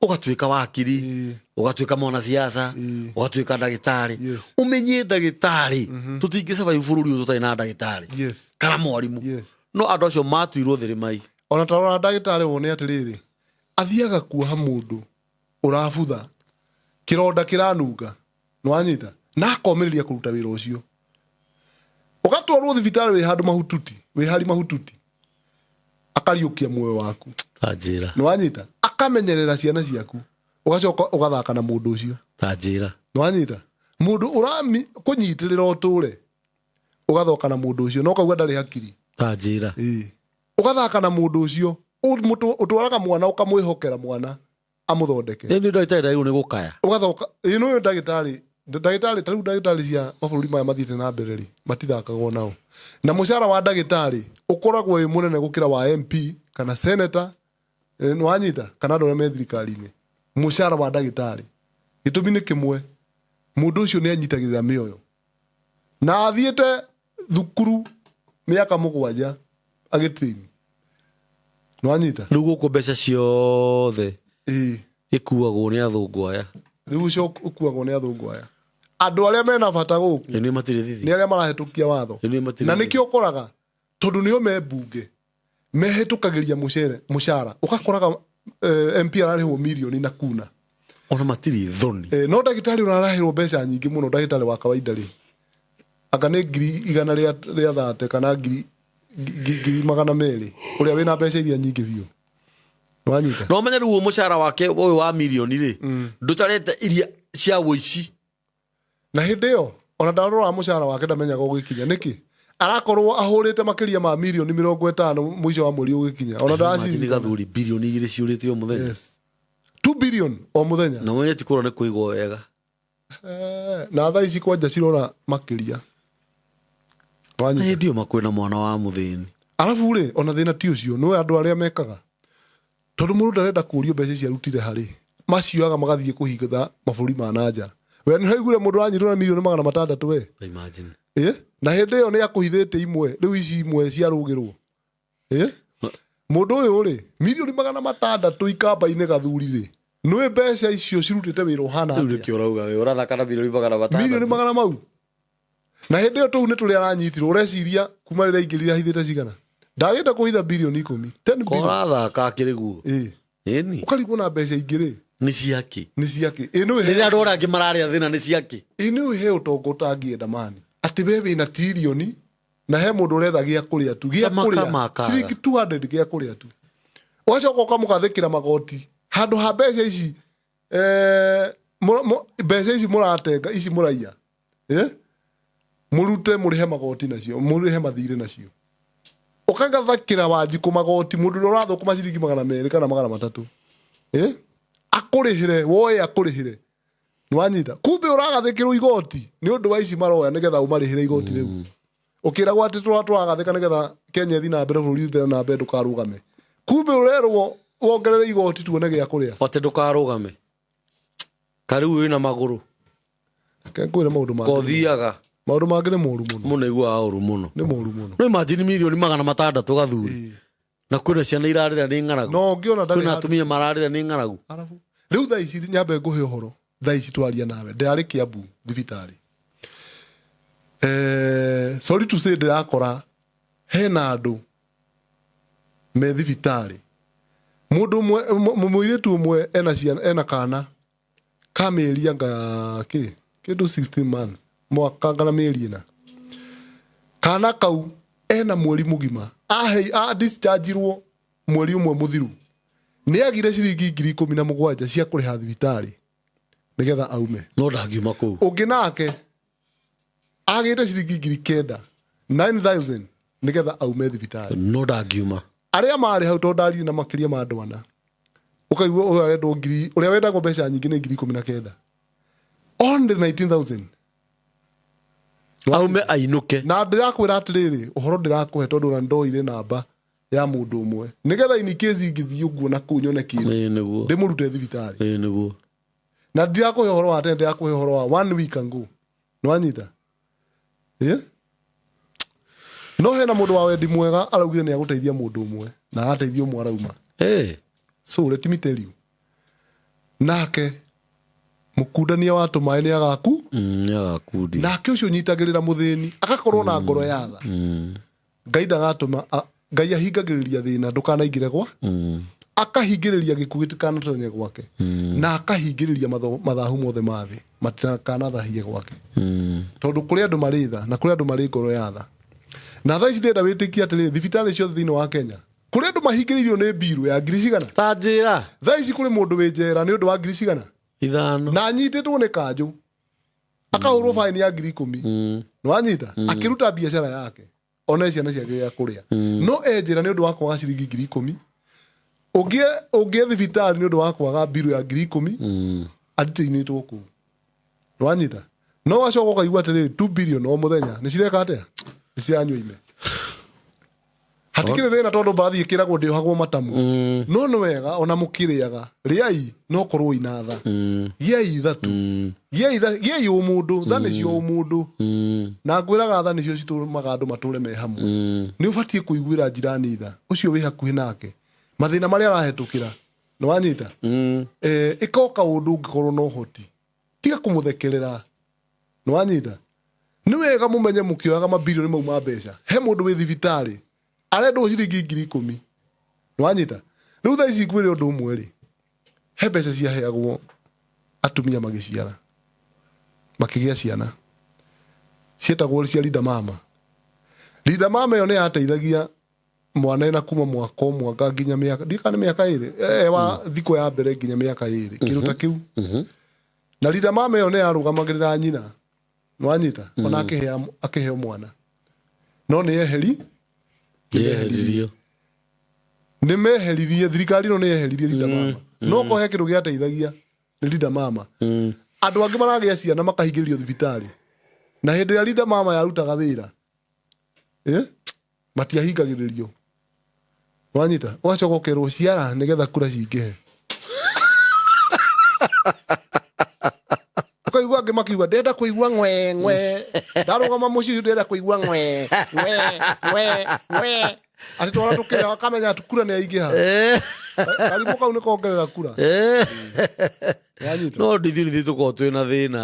Ũgatuĩka wakiri, ũgatuĩka mwanasiasa, ũgatuĩka ndagĩtarĩ. Ũmenye ndagĩtarĩ, tũtingĩ survive bũrũri ũyũ tũtarĩ na ndagĩtarĩ kana mwarimũ. No andũ acio matuirwo thĩrĩmai. Ona tarora ndagĩtarĩ, wone atĩrĩrĩ, athiaga kuoha mũndũ ũrabutha kĩronda kĩranunga, nĩwanyita, na akomĩrĩria kũruta wĩra ũcio, ũgatwarwo thibitarĩ wĩ handũ mahututi, wĩ hari mahututi, akariũkia muoyo waku. Ta njĩra. Nĩwanyita? Akamenyerera ciana ciaku, ũgacoka ũgathaka na mũndũ ũcio. Ta njĩra. Nĩwanyita? Mũndũ ũrami kũnyitĩrĩra ũtũre, ũgathoka na mũndũ ũcio na ũkauga ndarĩ hakiri. Ta njĩra. Ĩĩ, ũgathaka na mũndũ ũcio, ũtwaraga mwana, ũkamwĩhokera mwana amũthondeke. Ĩni ndagĩtarĩ ndagĩrĩirwo nĩ gũkaya. Ũgathoka ĩĩ, nĩ ũyũ ndagĩtarĩ, ndagĩtarĩ ta rĩu, ndagĩtarĩ cia mabũrũri maya mathiĩte na mbere rĩ, matithakagwo nao, na mũcara wa ndagĩtarĩ ũkoragwo wĩ mũnene gũkĩra wa MP kana senator. Nĩwanyita? Kana andũ arĩa me thirikari-inĩ, mũcara wa ndagĩtarĩ, gĩtũmi nĩ kĩmwe, mũndũ ũcio nĩ anyitagĩrĩra mĩoyo na athiĩte thukuru mĩaka 7 agĩtrain. Nĩwanyita? Rĩu gũkũ mbeca ciothe ĩkuagwo nĩ athũngũ aya. Rĩu ũcio ũkuagwo nĩ athũngũ aya, andũ arĩa mena bata gũkũ Ĩni matirĩ thithi. Nĩ arĩa marahĩtũkia watho. Ĩni matirĩ Na thithi. nĩkĩo ũkoraga tondũ nĩo me mbunge mehĩtũkagĩria mũcere, mũcara ũgakoraga MP ararĩhwo mirioni na kuna. Ona matirĩ thoni. No ndagĩtarĩ ũrarahĩrwo mbeca nyingĩ mũno, ndagĩtarĩ wa kawaida rĩ, anga nĩ ngiri igana rĩa thate kana 200,000, ũrĩa wĩna mbeca iria nyingĩ biũ. Wanyita? No menye rĩu mũcara wake ũyũ wa mirioni rĩ, ndũtarete iria cia wũici. Na hĩndĩ ĩyo ona ndarora mũcara wake ndamenyaga ũgĩkinya nĩkĩ, arakorwo ahũrĩte makĩria ma 50 mirioni mũico wa mweri ũgĩkinya, ona Imagine. ndaraciririkana. Gathuri, 2 birioni ciũrĩte o mũthenya. Yes, 2 billion o mũthenya. Na menye ti kũra nĩ kũigwo wega. Na thaa ici kwanja cirora makĩria. Na Wanyita? hĩndĩ ĩyo makwĩna mwana wa mũthĩni. Arabu rĩ, ona thĩna ti ũcio, nĩ andũ arĩa mekaga, tondũ mũndũ ndarenda kũrio mbeca ici arutire harĩ, macioyaga magathiĩ kũhingĩra mabũrũri ma nanja. We nĩ ũraiguire mũndũ ũranyitwo na 600,000,000 we? Imagine. Ĩ, na hĩndĩ ĩyo nĩ akũhithĩte imwe, rĩu ici imwe ciarũgĩrwo. Ĩ, mũndũ ũyũ rĩ, 600,000,000 ikamba-inĩ gathuri rĩ, nĩ mbeca icio cirutĩte wĩra ũhana Rĩu atĩa? nĩkĩo ũrauga we ũrathaka na mirioni magana Mirioni matandatũ magana mau, na hĩndĩ ĩyo tũu nĩ tũrĩa aranyitirwo, ũreciria kuma rĩrĩa aingĩrire ahithĩte cigana? Ndagĩte kũhitha 10 birioni, 10 billion. Korathaka akĩrĩ guo. Ĩ. Ĩni. Ũkarigwo na mbeca ingĩ rĩ, Nĩ ciakĩ? Nĩ ciakĩ? Ĩ nĩ Rĩrĩa andũ arĩa angĩ mararĩa thĩna, nĩ ciakĩ? Ĩ nĩ he ũtonga ũtangĩenda mani atĩ we wĩna tirioni na he mũndũ ũretha gĩa kũrĩa tu, gĩa Kama kũrĩa kama akaga. ciringi 200 gĩa kũrĩa tu, ũgacoka ũkamũgathĩkĩra magoti handũ ha mbeca ici, mbeca ici mũratenga, ici mũraiya, mũrute mũrĩhe magoti nacio, mũrĩhe mathirĩ nacio, ũkagathakĩra Wanjikũ magoti, mũndũ ũrĩa ũrathũkũma ciringi 200 kana 300, akũrĩhĩre woe, akũrĩhĩre. Nĩwanyita? Kumbe Kumbe ũragathĩkĩrwo igoti nĩ ũndũ wa ici maroya nĩgetha ũmarĩhĩre igoti rĩu. Ũkĩragwo atĩ tũragathĩka nĩgetha Kenya ĩthiĩ na mbere, bũrũri ũthiĩ na mbere, ndũkarũgame. Kumbe ũrerwo wongerere igoti tuone gĩa kũrĩa. Ote ndũkarũgame, karĩu wĩna magũrũ. Reke ngwĩre maũndũ mangĩ. Kothiaga. Maũndũ mangĩ nĩ moru mũno. Mũno, iguaga ũru mũno. Nĩ moru mũno. No imagine 600,000,000, gathuri, na kwĩna ciana irarĩra nĩ ng'aragu. No ũngĩona ndarĩ Kwĩna handũ. atumia mararĩra nĩ ng'aragu. Arabu rĩu thaa ici nyambe ngũhe ũhoro, thaa ici twaria nawe ndĩrarĩ Kiambu thibitarĩ. Sorry to say, ndĩrakora hena andũ me thibitarĩ, mũndũ ũmwe, mũirĩtu ũmwe ena ciana, ena kana ka mĩeri anga kĩ kĩndũ 16 month, mwaka anga na mĩeri ĩna. Kana kau ena mweri mũgima ahei a dischargeirwo mweri ũmwe mũthiru, nĩ agire ciringi 17,000 cia kũrĩha thibitarĩ nĩgetha aume. No ndangiuma kũu. Ũngĩ nake agĩte ciringi 9,000, 9000, nĩgetha aume thibitarĩ. No ndangiuma. Arĩa marĩ hau, tondũ ndarire na makĩria ma andũ ana, ũkaigua ũyũ arendwo ngiri, ũrĩa wendagwo mbeca nyingĩ nĩ 19,000, only 19,000. Aume ainũke. Na ndĩrakwĩra atĩrĩrĩ, ũhoro ndĩrakũhe tondũ ona ndoire namba ya mũndũ ũmwe nĩgetha in case ingĩthiĩ ũguo na kũu nyone kĩndũ Ĩĩ nĩguo. ndĩmũrute thibitarĩ. Ĩĩ nĩguo. Na ndirakũhe ũhoro wa tene, ndĩrakũhe ũhoro wa one week ago. Nĩwanyita? Ĩ no hena mũndũ wa wendi mwega araugire nĩ agũteithia mũndũ ũmwe na arateithia ũmwe arauma. So let me tell you, nake mũkundania wa tũmaĩ nĩ agaku. Nĩ agakundi. Nake ũcio ũnyitagĩrĩra mũthĩni agakorwo na ngoro ya tha, Ngai ndagatũma Ngai ahingagĩrĩria thĩna ndũkanaingĩre gwa, akahingĩrĩria gĩkuũ gĩtikanatonye gwake, na akahingĩrĩria mathahu mothe ma thĩ matikanathahie gwake, tondũ kũrĩ andũ marĩ tha na kũrĩ andũ marĩ ngoro ya tha. Na thaa ici ndĩrenda wĩtĩkie atĩrĩrĩ, thibitarĩ ciothe thĩinĩ wa Kenya kũrĩ andũ mahingĩrĩirio nĩ mbirũ ya ngiri cigana. Ta njĩra. Thaa ici kũrĩ mũndũ wĩ njera nĩ ũndũ wa ngiri cigana. 5. Na anyitĩtwo nĩ kanjũ akahũrwo baini ya 10,000. Nĩwanyita? Akĩruta biacara yake one ciana ciake gĩa kũrĩa, no enjera nĩ ũndũ wa kwaga ciringi 10,000. Ũngĩ thibitarĩ nĩ ũndũ wa kwaga mbirũ ya 10,000, aditainĩtwo kũu. Nĩwanyita? No wacoka ũkaigua atĩrĩrĩ, 2 billion o mũthenya nĩ cireka atĩa? Nĩ ciranyua ime. Hatikĩrĩ thĩna tondũ mbarathi ĩkĩragwo ndĩohagwo matamu. No nĩ wega ona mũkĩrĩaga, rĩai no korwo ina tha. Gĩai tha tu, gĩai tha, gĩai ũmũndũ. Tha nĩcio ũmũndũ, na ngwĩraga tha nĩcio citũmaga andũ matũre me hamwe. Nĩ ũbatiĩ kũiguĩra njirani tha, ũcio wĩ hakuhĩ nake, mathĩna marĩa arahetũkĩra. Nĩ wanyita? Ĩka o kaũndũ ũngĩkorwo na ũhoti, tiga kũmũthekerera. Nĩ wanyita? Nĩ wega mũmenye mũkĩoyaga mabirioni mau ma mbeca, he mũndũ wĩ thibitarĩ arendwo ciringi 10,000. Nĩ wanyita? Rĩu thaa ici ngwĩre ũndũ ũmwe rĩ, he mbeca ciaheagwo atumia magĩciara, makĩgĩa ciana, cietagwo cia Linda Mama. Linda Mama ĩyo nĩ yateithagia mwana ena kuma mwaka ũmwe anga nginya mĩaka, ndiũĩ kana nĩ mĩaka 2, wa thikũ ya mbere nginya mĩaka 2, kĩndũ ta kĩu. Na Linda Mama ĩyo nĩ yarũgamagĩrĩra nyina. Nĩwanyita? Ona akĩheo mwana no nĩ eheri. Yeheririo. Nĩ meheririe, thirikari ĩno nĩ yeheririe Linda Mama, no ko he kĩndũ gĩateithagia nĩ Linda Mama. Andũ angĩ maragĩa ciana makahingĩrĩrio thibitarĩ, na hĩndĩ ĩrĩa Linda Mama yarutaga wĩra, matiahingagĩrĩrio. Wanyita? Ũgacoka ũkerwo ciara nĩgetha kura cingĩhe. Ũkaigua angĩ makiuga ndĩrenda kũigua ng'we ng'we, ndarũgama mũciĩ ũcio ndĩrenda kũigua ng'we ng'we ng'we ng'we, atĩ twara tũkĩrĩa akamenya atĩ kura nĩ aingĩha. Karimũ kau nĩ kongerera kura. Wanyita? No ndithiĩ nithiĩ tũkorwo twĩna thĩna,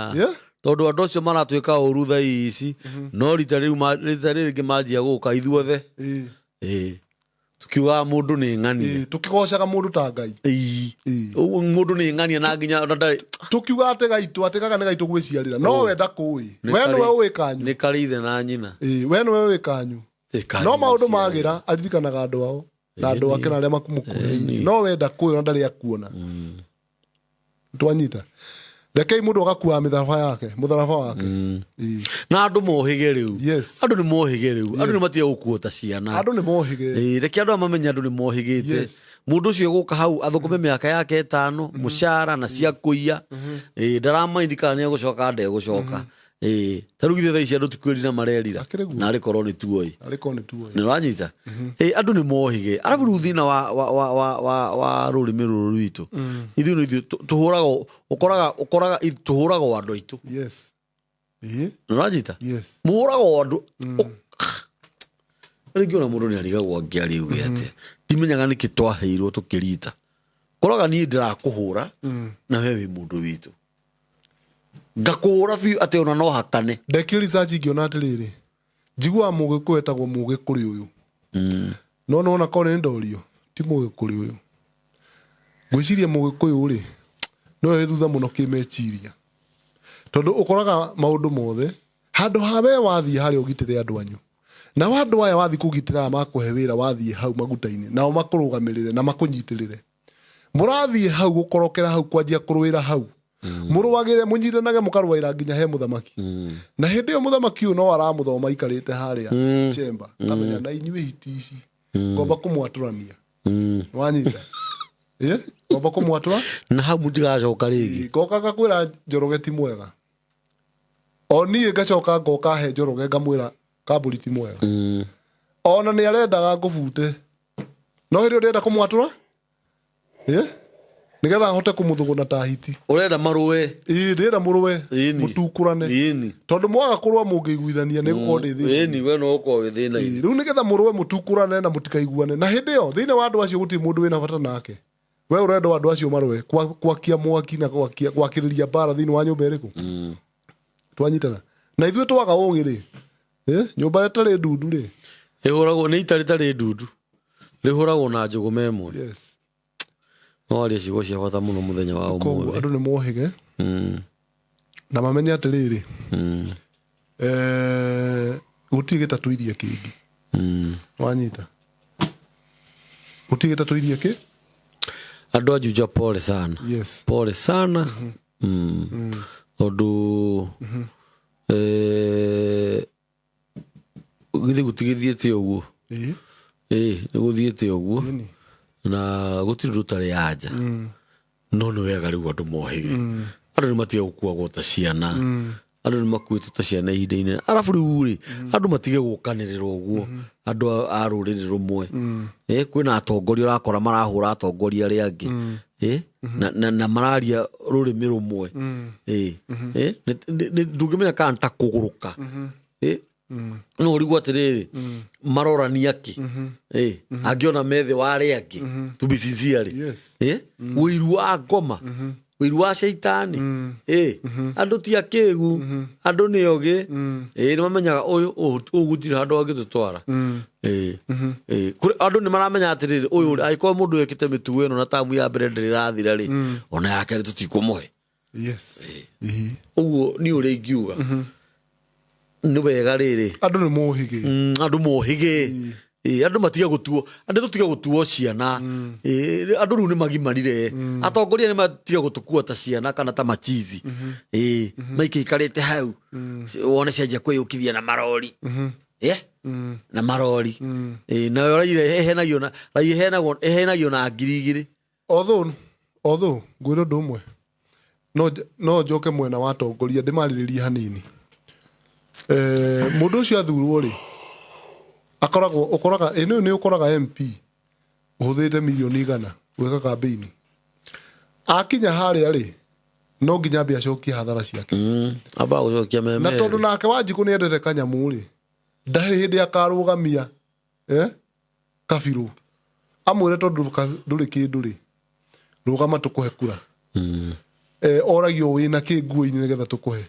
tondũ andũ acio maratuĩka ũru thaa ici, no rita rĩu rita rĩrĩ rĩngĩ manjia gũka ithuothe. Ĩĩ, tukiugaga mũndũ nĩ ng'ania. Ĩĩ, tũkĩgocaga mũndũ ta Ngai. Ĩĩ. Ĩĩ. Ũguo mũndũ nĩ ng'ania na nginya ona ndarĩ. Tũkiuga atĩ gaitũ, atĩ gaka nĩ gaitũ gwĩciarĩra, no we ndakũĩ. Nĩ We nĩwe ũĩ kanyu. Nĩ karĩ ithe na nyina. Ĩĩ, we nĩwe ũĩ kanyu. Ĩ, kanyu No maũndũ gũciarĩra. magĩra aririkanaga andũ ao na andũ ake na arĩa makũmũkuhĩrĩirie, no we ndakũĩ, ona ndarĩ akuona. Twanyita? Rekei mũndũ agakuaga mĩtharaba yake, mũtharaba wake. Ĩĩ. Na andũ mohĩge rĩu. Andũ nĩ mohĩge rĩu, andũ nĩ matige gũkuo ta ciana. Andũ nĩ mohĩge. Ĩĩ, reke andũ aya mamenye andũ nĩ mohĩgĩte. Mũndũ ũcio egũka hau athũkũme mĩaka yake ĩtano, mũcara na cia kũiya. Ĩĩ, ndaramaindi kana nĩ egũcoka ndegũcoka. Ĩĩ, ta rĩu githĩ thaa ici andũ ti kwĩrira marerira? Akĩrĩ guo. Na arĩ korwo nĩ tuoĩ. Arĩ korwo nĩ tuoĩ. Nĩ ũranyita? Ĩĩ, andũ nĩ mohĩge. Arabu rĩu thĩna wa rũrĩmĩ rũrũ rwitũ, ithuĩ nĩ ithuĩ tũhũragwo, ũkoraga tũhũragwo andũ aitũ. Yes. Ĩĩ. Nĩ ũranyita? Yes. Mũhũragwo andũ. Rĩngĩ ona mũndũ nĩ arigagwo angĩaria uge atĩa. Ndimenyaga nĩkĩ twaheirwo tũkĩrita. Koraga niĩ ndĩrakũhũra na we wĩ mũndũ witũ. Ngakũhũra biũ atĩ ona no hakane. Ndekire research ngĩona atĩrĩrĩ, njiguaga mũgĩkũyũ etagwo mũgĩkũrĩ ũyũ. No nĩwona korwo nĩ ndorio, ti mũgĩkũrĩ ũyũ. Ngwĩciria mũgĩkũyũ rĩ, nowe wĩ thutha mũno kĩmeciria. Tondũ ũkoraga maũndũ mothe, handũ ha we wathiĩ harĩa ũgitĩre andũ anyu. Nao andũ aya wathiĩ kũgitĩra aya makũhe wĩra wathiĩ hau maguta-inĩ, nao makũrũgamĩrĩre na makũnyitĩrĩre. Mũrathiĩ hau gũkorokera hau kwanjia kũrũĩra hau. Mũrũagĩre, mũnyitanage mũkarũaĩra nginya he mũthamaki. Na hĩndĩ ĩyo mũthamaki ũyũ no aramũthoma aikarĩte harĩa chamber. Akamenya na inyuĩ hiti ici. Ngomba kũmwatũrania. Wanyita? Ĩ? Ngomba kũmwatũra? Na hau mũtigacoka rĩngĩ. Ngoka ngakwĩra Njoroge ti mwega. O niĩ ngacoka ngoka he Njoroge ngamwĩra Kambũri ti mwega. Ona nĩ arendaga ngũbute. No hĩndĩ ĩyo ndĩrenda kũmwatũra? Ĩ? Nĩgetha ahote kũmũthũgũna ta hiti. Ũrenda marũe? Ĩ, ndĩrenda mũrũe. Ĩni. Mũtukũrane. Ĩni. Tondũ mwaga kũrũa mũngĩiguithania nĩ gũkorwo ndĩ thĩna. Ĩni, we no ũkorwo wĩ thĩna-inĩ. Ĩ, rĩu nĩgetha mũrũe mũtukũrane na mũtikaiguane. Na hĩndĩ ĩyo thĩinĩ wa andũ acio gũtirĩ mũndũ wĩna bata nake. We ũrenda andũ acio marũe gwakia mwaki na gwakĩrĩria mbara thĩinĩ wa nyũmba ĩrĩkũ? Twanyitana. Na ithuĩ twaga ũgĩ rĩ. Nyũmba ĩtarĩ ndundu rĩ. Ĩhũragwo nĩ ita rĩtarĩ ndundu. Rĩhũragwo na njũgũma ĩmwe. Yes. No arie ciugo cia bata mũno mũthenya wa Koguo ũmũthĩ. andũ nĩ mohĩge. Na mamenye atĩrĩrĩ. Gũtirĩ gĩtatũirie kĩngĩ. Wanyita. Gũtirĩ gĩtatũirie kĩ? Andũ a Juja pole sana. Yes. Pole sana. Tondũ, githĩ gũtigĩthiĩte ũguo? Ĩĩ. Ĩĩ, nĩ gũthiĩte ũguo. Ĩni. Na gũtirĩ ũndũ ũtarĩ anja. No nĩ wega rĩu andũ mohĩge. Andũ nĩ matige gũkuagwo ta ciana. Andũ nĩ makuĩtwo ta ciana ihinda inene. Arabu rĩu rĩ, andũ matige gũkanĩrĩra ũguo. Andũ a rũrĩrĩ rũmwe. Kwĩna atongoria ũrakora marahũra atongoria arĩa angĩ. Na mararia rũrĩmĩ rũmwe. Ndũngĩmenya kana nĩ ta kũgũrũka. No ũrigwo atĩrĩrĩ, marorania kĩ? Angĩona methe wa arĩa angĩ, to be sincere rĩ. Yes. Ũiru wa ngoma, ũiru wa caitani. Andũ ti akĩgu, andũ nĩ ogĩ. Nĩ mamenyaga ũyũ, ũyũ gũtirĩ handũ angĩtũtwara. Kũrĩ andũ nĩ maramenya atĩrĩrĩ, ũyũ rĩ, angĩkorwo mũndũ ekĩte mĩtugo ĩno na tamu ya mbere ndĩrĩ ĩrathira rĩ, ona ya kerĩ tũtikũmũhe. Yes. Ũguo nĩ ũrĩa ingiuga. Nĩ wega rĩrĩ. Andũ nĩ mohĩge. Andũ mohĩge. Andũ matige gũtuo, andũ tũtige gũtuo ciana. Andũ rĩu nĩ magimarire. Atongoria nĩ matige gũtũkua ta ciana kana ta machizi. Maikĩikarĩte hau. Wone cianjia kwĩyũkithia na marori. Na marori. Nayo raia ĩhenagio na, raia ĩhenagio na ngiri igĩrĩ. Although, ngwĩra ũndũ ũmwe. No njoke mwena wa atongoria ndĩmarĩrĩrie hanini. Mũndũ ũcio athurwo rĩ, akoragwo, ũkoraga, ĩ, nĩ ũkoraga MP ũhũthĩrĩte mirioni igana gwĩka campaign. Akinya harĩa rĩ, no nginya ambe acokie hathara ciake. Amba gũcokia meme. Na tondũ nake Wanjikũ nĩ endete kanyamũ rĩ, ndarĩ hĩndĩ akarũgamia, kabirũ. Amwĩre tondũ ndũrĩ kĩndũ rĩ, rũgama tũkũhe kura. Oragio wĩna kĩ nguo-inĩ nĩgetha tũkũhe.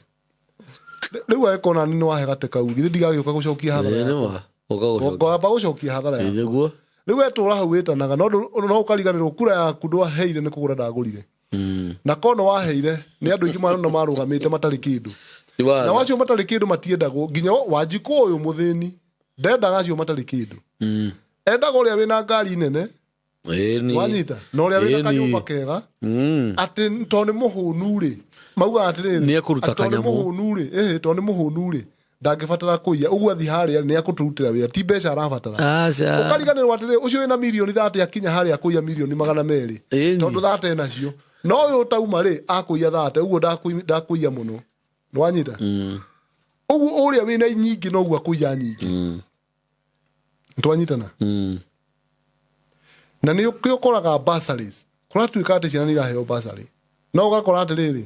Rĩu angĩkorwo nani nĩ wahe gate kau, githĩ ndigagĩũka gũcokia hathara Ĩĩ, nĩ yakwa? ma. Ũka gũcokia. Ngwamba gũcokia hathara Ĩĩ, yakwa. nĩguo. Rĩu wetũra hau wĩtanaga, no ũkariganĩrwo kura yaku ndwaheire nĩ kũgũra ndagũrire. Na korwo nĩ waheire, nĩ andũ aingĩ mũno marũgamĩte matarĩ kĩndũ. Iwana. Na wacio matarĩ kĩndũ matiendagwo, nginya Wanjikũ ũyũ mũthĩni ndendaga acio matarĩ kĩndũ. Endaga ũrĩa wĩna ngari nene, Ĩni. wanyita, na ũrĩa wĩna Ĩni. kanyũmba kega, atĩ tondũ nĩ mũhũnu rĩ, maugaga atĩrĩrĩ, Nĩ ekũruta atĩ tondũ nĩ kanyamũ. mũhũnu rĩ, ĩhĩ, tondũ nĩ mũhũnu rĩ, Ndangĩbatara kũiya ũguo athiĩ harĩa nĩ akũtũrutĩra wĩra, ti mbeca arabatara. Aca. Ũkariganĩrwo atĩrĩ, ũcio wĩna mirioni 30 akinya harĩa akũiya mirioni 200. Ĩni. Tondũ 30 nacio no ũyũ ũtauma rĩ akũiya 30 ũguo ndakũiya mũno, nĩwanyita? Ũguo ũrĩa wĩna nyingĩ noguo akũiya nyingĩ. Nĩtwanyitana? Na nĩ ũkoraga bursaries kũratuĩka atĩ ciana nĩ iraheo bursary, no ũgakora atĩrĩrĩ,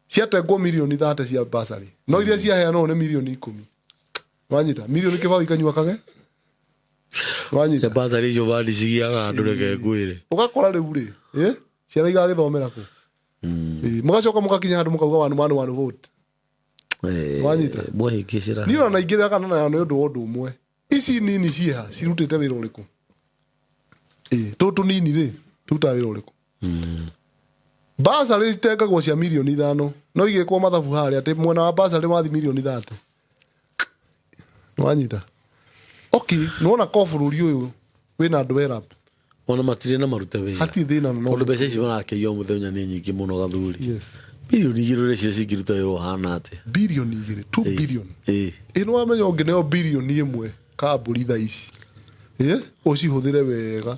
ciatengwo mirioni 30 cia bursary, no iria ciaheanwo nĩ mirioni 10, wanyita? Mirioni 20 ikanyua kage, wanyita? Bursary icio bandi cigiaga andũ, reke ngwĩre. Ũgakora rĩu rĩ, ciana igagĩthomera kũ? Mũgacoka mũgakinya handũ mũkauga one man one vote. Wanyita? Mwahĩngĩcĩra. Niĩ ona naingĩrĩra kana nayo nĩ ũndũ wa ũndũ ũmwe, ici nini ciĩha cirutĩte wĩra ũrĩkũ? Tũtũ tũnini rĩ turutaga wĩra ũrĩkũ? Bursary itengagwo cia mirioni 5, no igĩkwo mathabu harĩa atĩ mwena wa bursary wathi mirioni 30, wanyita? Okay, nĩwona ko bũrũri ũyũ wĩna andũ erab. Ona matirĩ na marute wĩra. Hatirĩ thĩna no. Tondũ mbeca ici marakĩiywo mũthenya nĩ nyingĩ mũno, gathuri. 2 birioni rĩcio cingĩruta wĩra ũhana atĩa? 2 birioni, 2 billion. Ĩĩ. Ĩ nĩ wamenya ũngĩneo 1 birioni ka mbũri thaa ici, ĩ ũcihũthĩre wega,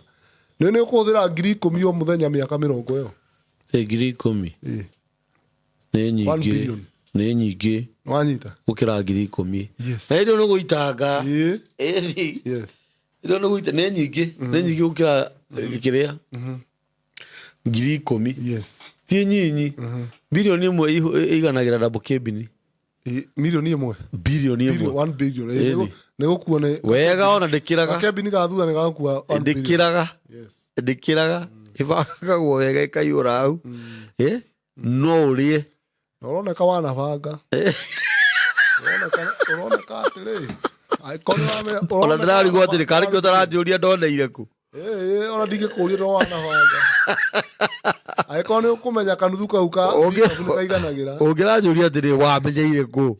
nĩ ũkũhũthĩra 10,000 o mũthenya mĩaka 20 ĩyo. Ĩ 10,000? Ĩ. Nĩ One nyingĩ. billion. Nĩ nyingĩ. Wanyita? Gũkĩra 10,000. Yes. Na ĩndĩ nĩ gũitanga. Ĩ. Ĩni. Yes. Ĩno nĩ gũita, nĩ nyingĩ, nĩ nyingĩ gũkĩra kĩrĩa 10,000. Ti nyinyi, 1 birioni ĩiganagĩra double cabin. Ĩ, 1 mirioni. Birioni Billion, ĩmwe. 1 billion. Ĩ, Ĩni. Nĩ gũkua nĩ Wega, ona ndĩkĩraga. Gakembini ga thutha nĩ gagũkua 1 billion. Ndĩkĩraga. Yes. Ndĩkĩraga, ĩbangagwo wega ĩkaiyũra hau. Ĩ, no ũrĩe. Na ũroneka wanabanga, ũroneka atĩrĩ, angĩkorwo nĩ wamenya- Ona ũroneka ndĩrarigwo atĩrĩ, karĩ kĩo wanabanga. ũtaranjũria ndoneire kũ. Ĩ, ona ndingĩkũria no wanabanga, angĩkorwo nĩ ũkũmenya kanuthu kau ka nĩ kaiganagĩra. Ũngĩranjũria atĩrĩ, wamenyeire kũ,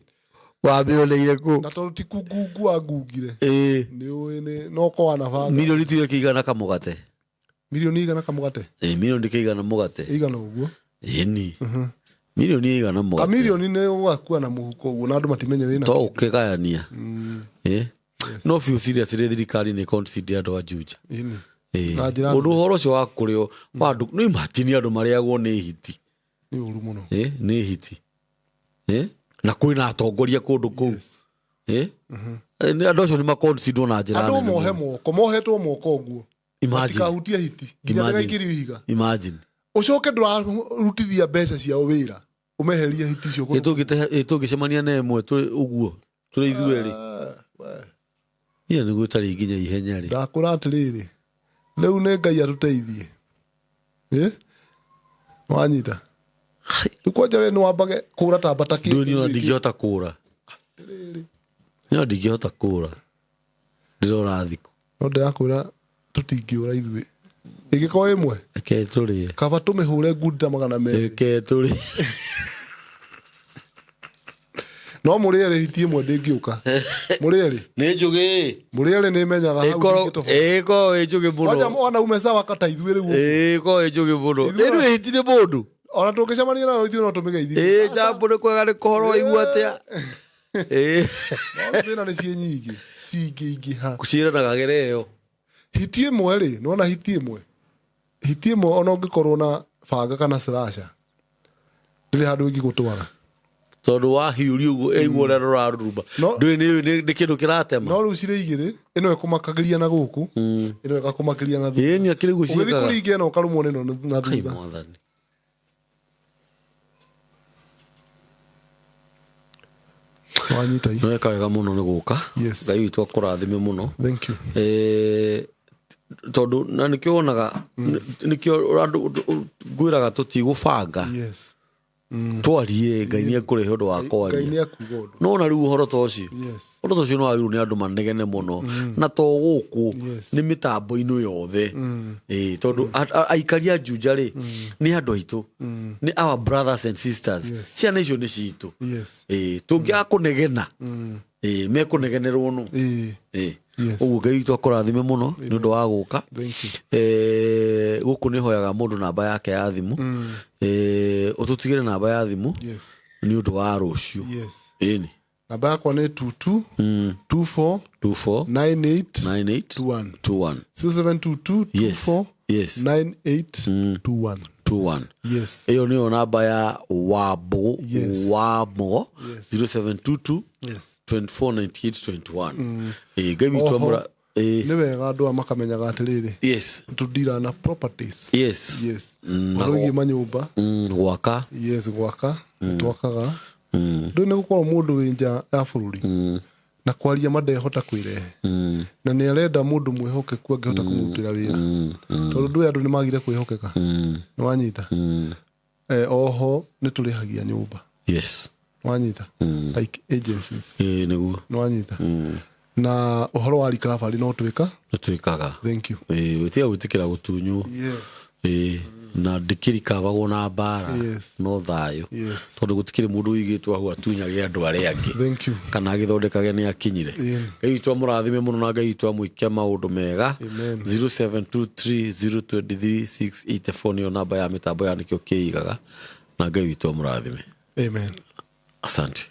wamĩoneire kũ? Na tondũ ti kungungu wangungire. Ĩ. Nĩ ũĩ nĩ no ko wanabanga. Mirioni tuge kĩigana kamũgate. Mirioni igana kamũgate. Ĩ, mirioni ndĩkĩigana mũgate. Igana ũguo. Ĩni, mirioni ĩigana mũgate. Kamirioni nĩ ũgakua na mũhuko ũguo na andũ matimenye wĩna. To ũkĩgayania. Ĩ, no biũ seriously, thirikari nĩ concede andũ a Juja. Ĩni. Ĩ. Na njĩra Ũndũ ũhoro ũcio wa kũrĩo wa andũ, nĩ imagine andũ marĩagwo nĩ hiti. Nĩ ũru mũno. Ĩ, nĩ hiti. Ĩ, na kwĩna atongoria kũndũ kũu. Ĩ. Ĩ, andũ acio nĩ maconsiderwo na njĩra Andũ nene mohe mũno. moko, mohetwo moko ũguo. Imagine. Matikahutie hiti nginya Imagine. ndĩgaikĩrio ihiga. Imagine. Ũcoke ndũrarutithia mbeca ciao wĩra, ũmeherie hiti icio. Ĩ, tũngĩcemania na ĩmwe tũrĩ ũguo tũrĩ ithuerĩ. Ah, we. Iya nĩguo ĩtarĩ nginya ihenya rĩ. Ndakũra atĩrĩrĩ, rĩu nĩ Ngai atũteithie. Ĩ? Wanyita? Rĩu kwanja we nĩ wambage kũra ta mbata. Ndũĩ niĩ ona ndingĩhota kũra, niĩ ona ndingĩhota kũra, ndĩrora thikũ. No ndĩrakwĩra tũtingĩũra ithuĩ ĩngĩkorwo ĩmwe. Reke tũrĩe. Kaba tũmĩhũre ngundi ta 200. Reke tũrĩe. No mũrĩ erĩ, hiti ĩmwe ndĩngĩũka mũrĩ erĩ. Nĩ njũgĩ. Mũrĩ erĩ nĩ menyaga hau ndingĩtoboka. Ĩkorwo ĩ njũgĩ Kwanja mũno. wanaume sawa kata ithuĩ rĩu. Ĩkorwo ĩ njũgĩ mũno. Ithuĩ Nĩ hiti nĩ mũndũ. Ona tũngĩcemania nayo ithuĩ no tũmĩgeithie. Ĩ, jambo, nĩ kwega, nĩ kũhoro, waigua atĩa? Ĩ. No thĩna nĩ ciĩ nyingĩ cingĩingĩha. Ciĩranaga gere ĩyo. Hiti ĩmwe rĩ, nĩwona hiti ĩmwe ona ũngĩkorwo na banga kana slasher, ndĩrĩ handũ ĩngĩgũtwara. Tondũ wahiũria ũguo ĩigua ũrĩa rũraruruma. Ndũĩ nĩ kĩndũ kĩratema. No rĩu cirĩ igĩrĩ, ĩno ĩkũmakagĩria na gũkũ, ĩno ĩgakũmakĩria na thutha. Ĩ, nĩ akĩrĩ ũguo Ũgĩthiĩ ciĩkaga. kũringa ĩno ũkarũmwo nĩ ĩno na Kai thutha. Mwathani. Wanyita i? Nĩ weka wega mũno nĩ gũka. Yes. Ngai witũ akũrathime mũno. Thank you. Tondũ na nĩkĩo wonaga, nĩkĩo andũ ngwĩraga tũtigũbanga. Twarie, Ngai nĩ ekũrehe ũndũ wa Ngai kwaria. Nĩ akuga ũndũ. No na rĩu ũhoro ta ũcio, ũhoro ta ũcio nĩ wagĩrĩirwo nĩ andũ manegene mũno, na to gũkũ, nĩ mĩtambo-inĩ yothe. Ĩ, tondũ aikari a Juja rĩ nĩ andũ aitũ, nĩ our brothers and sisters. Ciana icio nĩ citũ. Ĩ, tũngĩaga kũnegena, ĩ, mekũnegenerwo nũ? Ĩ. Ĩ. Yes. Ũguo Ngai witũ akũrathime mũno nĩ ũndũ wa gũka. Thank you. Gũkũ nĩ hoyaga mũndũ namba yake ya thimũ. Ũtũtigĩre namba ya thimũ nĩ ũndũ wa rũciũ. Ĩni. Namba yakwa nä 22 24 24 98 98 21. 21. 0722 Yes. 24 Yes. 98 21. 21. Yes. Ĩyo nĩyo namba ya Wambũgũ. Yes. Wamũgo. Yes. 0722 Yes. 249821. Ĩĩ, Ngai witũ Oho, amũra ĩĩ. nä wega andå aya makamenyaga atä rä rä Yes. tå na properties. Yes. Yes, ũhoro wĩgiĩ manyũmba. Gwaka. Yes, gwaka nĩ twakaga. Ndũĩ nĩ gũkorwo mũndũ wĩ nja ya bũrũri na kwaria ma ndehota kwĩrehe na nĩ arenda mũndũ mwĩhokeku angĩhota kũmũrutĩra wĩra, tondũ ndũĩ andũ nĩ magire kwĩhokeka. Nĩ wanyita? Oho nĩ tũrĩhagia nyũmba. Nĩ wanyita? Like agencies. Ĩĩ, nĩguo. Nĩ wanyita? Na ũhoro wa recovery no twĩka. Nĩ twĩkaga. Thank you. Ĩĩ, tiga gwĩtĩkĩra gũtunywo. Yes. Ĩĩ, na ndĩkĩrikavagwo na mbara. Yes. No thayũ. Yes. Tondũ gũtikĩrĩ mũndũ ũigĩtwo hau atunyage andũ arĩa angĩ Thank you. kana agĩthondekage nĩ akinyire. Ĩni. Ngai witũ amũrathime mũno na Ngai witũ amwĩke maũndũ mega. Amen. 0723023684 nĩyo namba ya mĩtambo ya nĩkĩo kĩigaga, na Ngai witũ amũrathime. Amen. Asante.